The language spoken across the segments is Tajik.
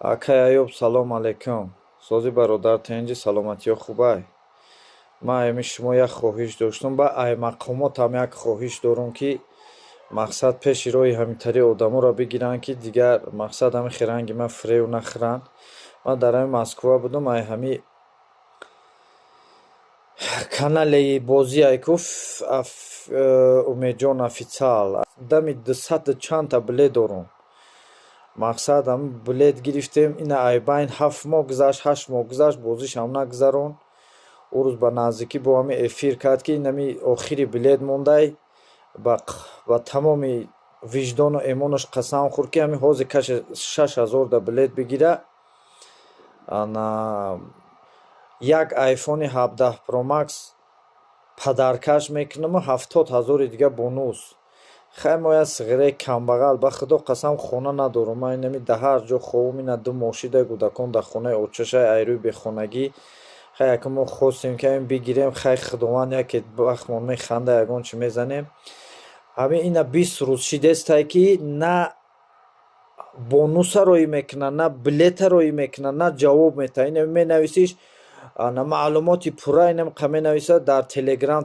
Акай Аюб, салом алейкум. Сози, бародар, тинҷи, саломатиё хубай? Ман ами шумо як хоҳиш доштум, ба ай мақомотам як хоҳиш дорум, ки мақсад пеши роҳи ҳаминтари одаморо бигиранд, ки дигар мақсад ҳами хиранги ман фирев нахӯранд. Ман дар ҳами Москва будум, ай ҳами каналеи бозӣ айку Умедҷон Официал дами дусаду чандта билет дорум. Мақсад, ҳами билет гирифтем, ина айбайн 7 моҳ гузашт, 8 моҳ гузашт, бозишам нагузарон. Ӯ рӯз ба наздикӣ бо ҳами эфир кард, ки инами охири билет мондай. Ба тамоми виҷдону эмонаш қасам хӯрд, ки ҳами ҳозир каше 6000-да билет бигира, ана як Айфони 17 Pro Max падаркаш мекунаму 70 000-и дига бонус. Хай, мо як сиғираи камбағал, ба худо қасам, хона надорум. Ман инами да ҳар ҷо ховум, ина ду мошида, кӯдакон дар хонаи отчашай, айрӯи бехонагӣ. Хай, яке мо хостем, ки ҳамин бигирем. Хай, худованд яке бахтмон механда, ягон чӣ мезанем. Ҳамин ина 20 рӯз шидестай, ки на бонуса роӣ мекунад, на билета роӣ мекунад, на ҷавоб метаҳад. Ина менависиш, на маълумоти пурра инамқа менависад дар Телеграм,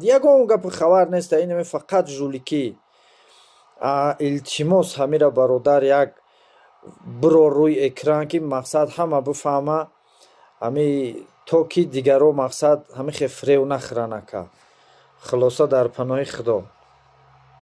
ягон гапи хабар неста. Инами фақат жуликӣ. Илтимос, ҳамира, бародар, як биро рӯи экран, ки мақсад ҳама бифаҳма, ҳами то ки дигаро мақсад ҳами хе фирев нахӯранд, ака. Хулоса, дар паноҳи худо.